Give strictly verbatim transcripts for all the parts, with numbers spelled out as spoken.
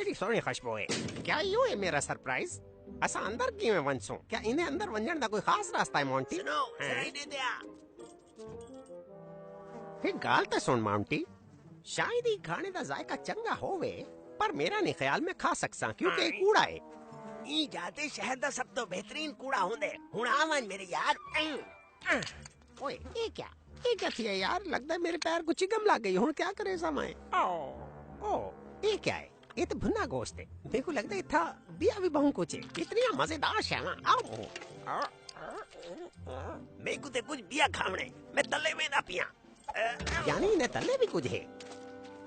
کیڑی سوہݨی خوشبو ہے۔ کیا ایہو ہے میرا سرپرائز؟ اساں اندر کیویں ونڄسوں؟ کیا ایندے اندر ونڄݨ دا کوئی خاص راستہ ہے مونٹی؟ سنو، ہیں؟ ذرا ایݙے تے آ۔ ہک ڳالھ تے سݨ مونٹی، شاید ای کھانے دا ذائقہ چنگا ہووے، پر میرا نہیں خیال میں کھا سکساں کیونکہ اے کوڑا ہے۔ ایں جاتے شہر دا سب تو بہترین کوڑا ہوندے۔ ہݨ آ ونڄ میرے یار۔ اوئے، اے کیا؟ اے کیا تھیا یار؟ لڳدا ہے میرے پیر کوں چگم لڳ ڳئی۔ ہݨ کیا کریساں میں؟ او، او، اے کیا ہے؟ اے تے بھنا گوشت ہے۔ میکوں لڳدا ہے اتھاں ٻیا وی ٻہوں کجھ ہے۔ اتنیاں مزیدار شیواں۔ آؤ۔ میکوں تے کجھ ٻیا کھاوݨے۔ میں تلے ویندا پیاں۔ یعنی انہیں تلے وی کجھ ہے؟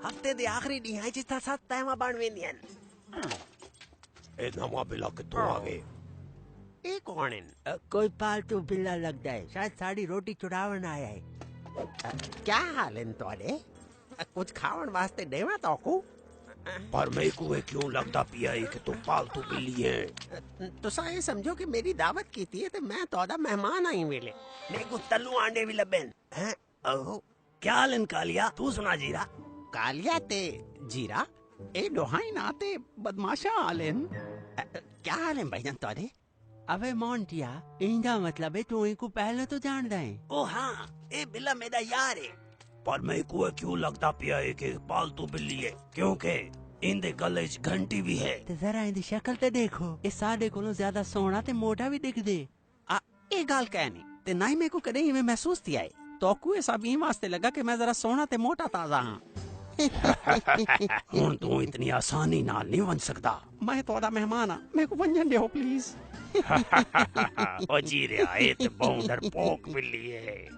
ہفتے دے آخری ݙینہاں اچ اتھاں ست تہواں بݨ ویندیاں ہن۔ اے نواں بلا کتھوں آ ڳئے؟ اے کون ہن؟ اے کوئی پالتو بلا لڳدا ہے، شاید ساݙی روٹی چراوݨ آیا ہے۔ اے، کیا حال ہن تہاݙے؟ اے، کجھ کھاوݨ واسطے ݙیواں تہاکوں؟ پر میکوں اے کیوں لڳدا پیا ہے کہ توں پالتو بلی ہیں؟ اے، تساں اے سمجھو کہ میری دعوت کیتی ہے تے میں تہاݙا مہمان ہاں ایں ویلے۔ میکوں تلوں آنڈے وی لبھن۔ ہیں؟ اوہ۔ کیا حال ہن کالیا؟ توں سݨا جیرا؟ کالیا تے جیرا، اے ݙوہائیں ناں تے بدمعاشاں آلے ہن۔ اے، کیا حال ہن بھائی جان تہاݙے؟ اوے مونٹیا، ایندا مطلب ہے توں اینکوں پہلے توں ڄاݨدا ہیں؟ او ہاں، اے بلا میݙا یار ہے۔ پر میکوں اے کیوں لڳدا پیا ہے کہ پالتو بلی ہے، کیونکہ ایندے ڳلے اچ گھنٹی وی ہے۔ تے ذرا ایندی شکل تے ݙیکھو، اے ساݙے کولوں زیادہ سوہݨا تے موٹا وی ݙکھدے۔ آ، اے ڳالھ کائے نی۔ تے نہ ہی میکوں کݙیں ایویں محسوس تھیا ہے۔ تہاکوں اے سب ایں واسطے لڳا کہ میں ذرا سوہݨا تے موٹا تازہ ہاں۔ ہݨ توں اتنی آسانی نال نی ونڄ سڳدا۔ میں تہاݙا مہمان ہاں، میکوں ونڄݨ ݙیو پلیز۔ او جیرا، اے تے ٻہوں ڈرپوک بلی ہے۔